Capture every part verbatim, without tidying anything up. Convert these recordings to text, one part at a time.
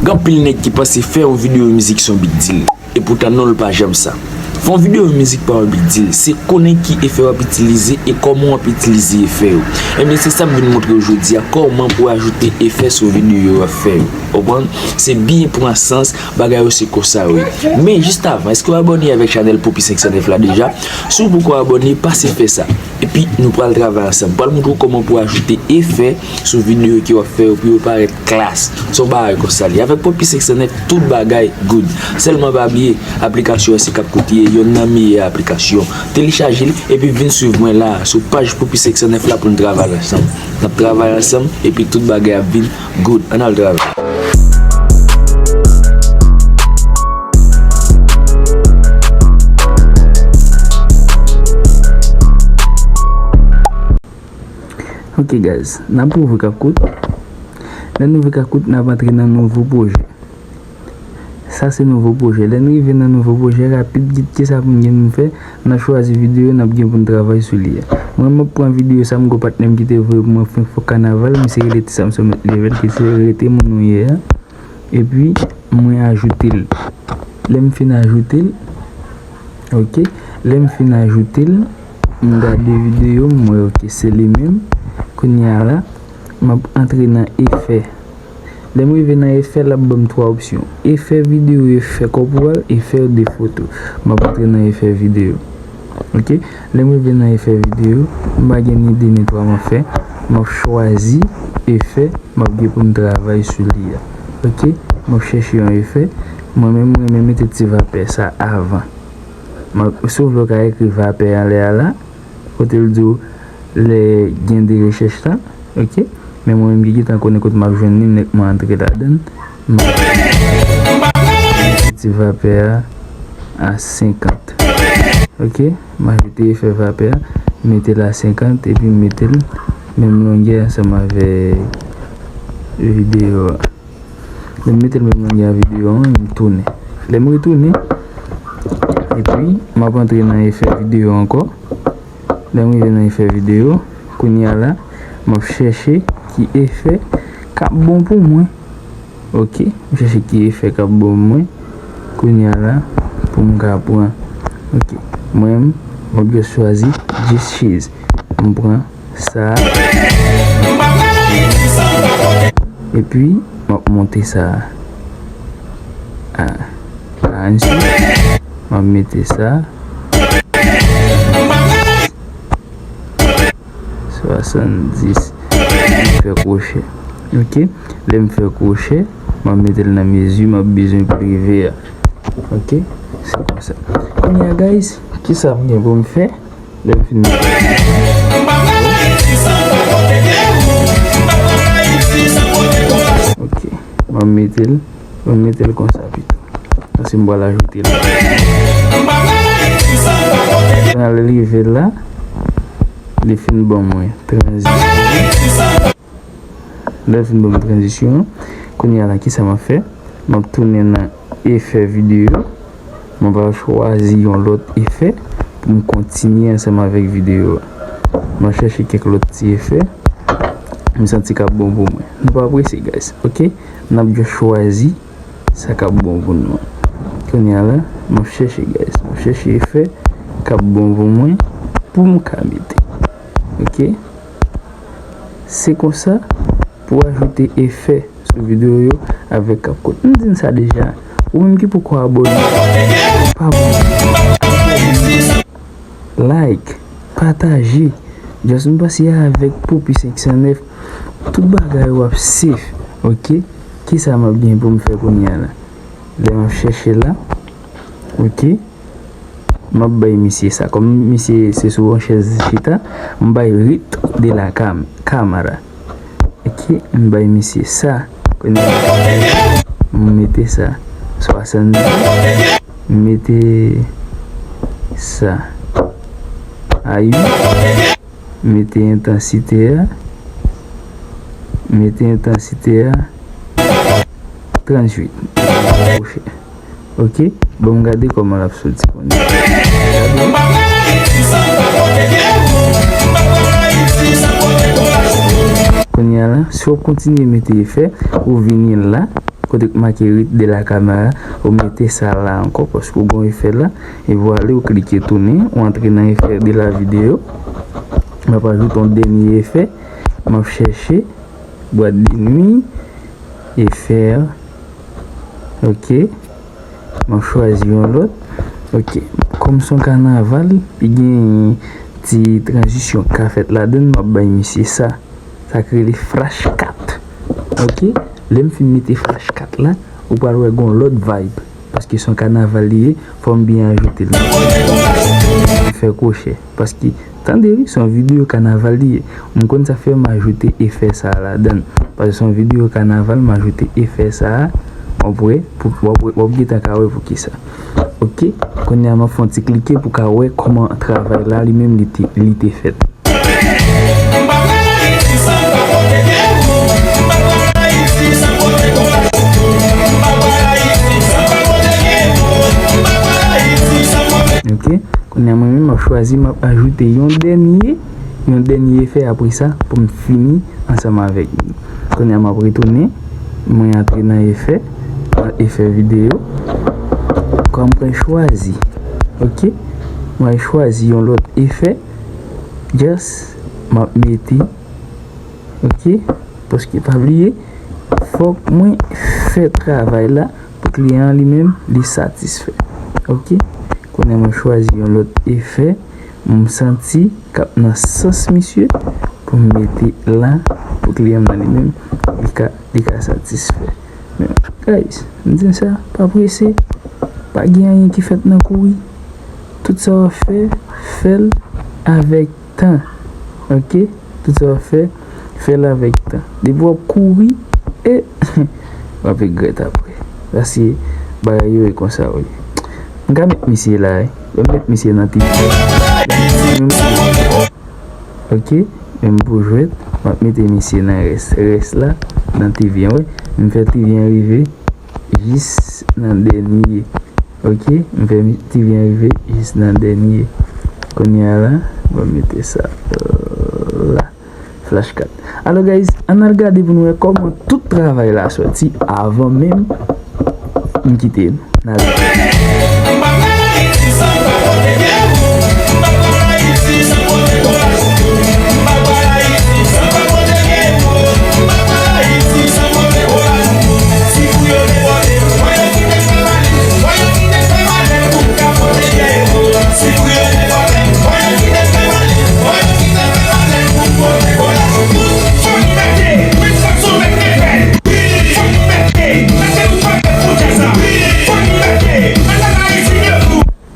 Gen anpil nèg ki panse fè yon videyo mizik se yon big deal. Epoutan non, l pa janm sa. Fè yon videyo mizik pa yon big deal, se konnen ki efè w ap itilize e kòman w ap itilize efè yo. Ebyen, se sa m vin montre w jodi a, kòman pou ajoute efè sou videyo w ap fè yo. Konprann? Se byen pran sans, bagay yo se konsa yo ye. Men jis avan, èske w abòne avèk chanèl Poppy senk san nèf la deja? Si w poko abòne, pase fè sa. Epi nou pral travay ansanm. Pral montre w kòman pou ajoute efè sou videyo ke w ap fè yo pou yo parèt klas. Se yon bagay konsa li ye. Avèk Poppy senk san nèf, tout bagay good. Sèlman pa bliye, aplikasyon an se CapCut li ye, yonn nan meyè aplikasyon. Telechaje l, epi vin swiv mwen la, sou paj Poppy senk san nèf la pou n travay ansanm. N ap travay ansanm, epi tout bagay ap vin good. Ann al travay. Ok guys, n ap ouvri CapCut. Lè n ouvri CapCut, n ap antre nan nouvo pwojè. Sa se nouvo pwojè. Lè n rive nan nouvo pwojè, rapid, gid, kisa pou n gen pou n fè? N ap chwazi videyo n ap gen pou n travay sou li a. Mwen, m ap pran videyo sa m gon patnè m ki te voye pou mwen fè fò kanaval, misye rele Ti Samson Mèt Level, ki se rete moun ou ye a. Epi, mwen ajoute l. Lè m fin ajoute l, ok, lè m fin ajoute l, m gade videyo, m wè, ok, se li menm. Kounye a la, m ap antre nan efè. Lè m rive nan efè, l ap ban m twa opsyon. Efè videyo, efè kòporal, efè de foto. M ap antre nan efè videyo. Ok? Lè m rive nan efè videyo, m pa gen ni de ni twa m ap fè. M ap chwazi efè m ap gen pou m travay sou li a. Ok? M ap chèche yon efè. Mwen menm, mwen renmen mete ti vapè sa avan. M ap, si w vle, w ka ekri vapè anlè a la, kote l di w lè gen de rechèch la, ok? Men mwen menm ki gentan konnen kote m ap jwenn li, m nèk mwen antre ladan l. M ap ti vapè a a senkant. Ok? M ajoute efè vapè a, m mete l a senkant, epi m mete l menm longè ansanm avèk videyo a. Lè m mete l menm longè a videyo an, m tounen. Lè m retounen, epi m ap antre nan efè videyo ankò. Lè m rive nan efè videyo, kounye a la, m ap chèche ki efè k ap bon pou mwen. Ok, m chèche ki efè k ap bon pou mwen. Kounye a la, pou m ka pran. Ok, mwen, m ap just chwazi Just Cheese. M pran sa. Epi, m ap monte sa a karannsis. M ap mete sa swasanndis. M fè kwochè. Ok? Lè m fè kwochè, m ap mete l nan mezi m ap bezwen pou rive a. Ok? Se konsa. Kounye a, guys, kisa m gen pou m fè? Lè m fin mete. Ok. M ap mete l, m ap mete l konsa pito. Paske m pral ajoute l. Kounye a lè l rive la, li fin ban mwen tranzisyon. Lè l fin ban m tranzisyon an, kounye a la, kisa m ap fè? M ap tounen nan efè videyo. M ap al chwazi yon lòt efè pou m kontinye ansanm avèk videyo a. M ap chèche kèk lòt ti efè m santi k ap bon pou mwen. Nou pa prese, guys, ok? N ap just chwazi sa k ap bon pou nou. Kounye a la, m ap chèche, guys. M ap chèche efè k ap bon pou mwen pou m ka mete. Ok? Se konsa pou ajoute efè sou videyo yo avèk CapCut. M di n sa deja. Ou menm ki poko abòne, pa bliye like, pataje. Just m pase avèk Popi senk san nèf. Tout bagay w ap safe, ok? Kisa m ap gen pou m fè kounye a la? Lè m ap chèche la, ok? M ap bay misye sa. Kòm misye se sou yon chèz li chita, m bay rit de la kam-, kamera. Ok, m bay misye sa. Kounye a, m mete sa. Swasanndis. M mete sa a uit. M mete entansite a. M mete entansite a. Tranntuit. Ok. Bon, m gade kòman l ap soti kounye a. Kounye a la, si w ap kontinye mete efè, ou vini la, Kote k make Rite de la Kamera, ou mete sa la ankò, paske ou gon efè la, e vwale ou klike tounen, ou antre nan efè de la video. M ap ajoute yon dènye efè, m ap chèche, bwat de nwi, efè, ok, m ap chwazi yon lòt, ok, kòm se yon kanaval, li gen ti tranzisyon k ka fèt ladann, m ap bay misye sa. Sa k rele flash kat. Ok? Lè m fin mete flash kat la, ou pral wè gon lòt vibe. Paske se yon kanaval li ye, fò m byen ajoute l. M fè kwochè. Paske, tande wi, se yon videyo kanaval li ye. M konn sa fè m ajoute efè sa a ladann. Paske se yon videyo kanaval, m ajoute efè sa a. W ap wè, pou, w ap, w ap gentan ka wè poukisa. Ok? Kounye a m ap fè yon ti klike pou ka wè kòman travay la li menm li te, li te fèt. Ok, kounye a mwen menm m ap chwazi, m ap ajoute yon dènye, yon dènye efè apre sa pou m fini ansanm avèk nou. Kounye a m ap retounen, mwen antre nan efè, nan efè videyo. Kòm mwen chwazi, ok, mwen chwazi yon lòt efè. Just, m ap mete, ok, paske pa bliye, fòk mwen fè travay la pou kliyan an li menm, li satisfè. Ok, kounye a mwen chwazi yon lòt efè, m santi k ap nan sans misye, pou m mete la, pou kliyan m nan li menm, li ka, li ka satisfè. Men, guys, m di n sa, pa prese, pa gen anyen ki fèt nan kouri. Tout sa w ap fè, fè l avèk tan. Ok? Tout sa w ap fè, fè l avèk tan. Depi w ap kouri, e, w ap regrèt apre. Paske bagay yo e konsa yo ye. M ka met misye la, wi. Ban m met misye nan T V. Ok? Menm pou jwèt, m ap mete misye nan rès. Rès la, nan T V an, wi. M fè T V an rive jis nan dènye. Ok, m fè T V an rive jis nan dènye. Kounye a la, mwen mete sa la. Flash kat. Alò, guys, ann al gade pou nou wè kòman tout travay la sòti avan menm m kite nou. N al gade.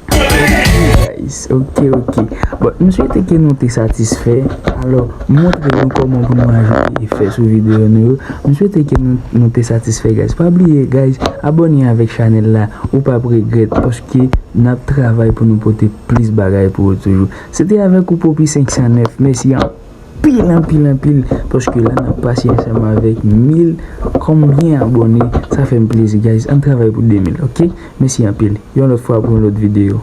Guys, ok, ok. Bon, m swete ke nou te satisfè. Alò, montre nou kòman pou nou ajoute efè sou videyo nou yo. M swete ke nou, nou te satisfè, guys. Pa bliye, guys, abòne avèk chanèl la. Ou p ap regrèt, paske n ap travay pou nou pote plis bagay pou ou toujou. Se te avèk ou, Poppy senk san nèf. Mèsi anpil, anpil, anpil, paske la n ap pase ansanm avèk mil konbyen abòne, sa fè m plezi, guys. Ann travay pou de mil, ok? Mèsi anpil. Yon lòt fwa pou yon lòt videyo.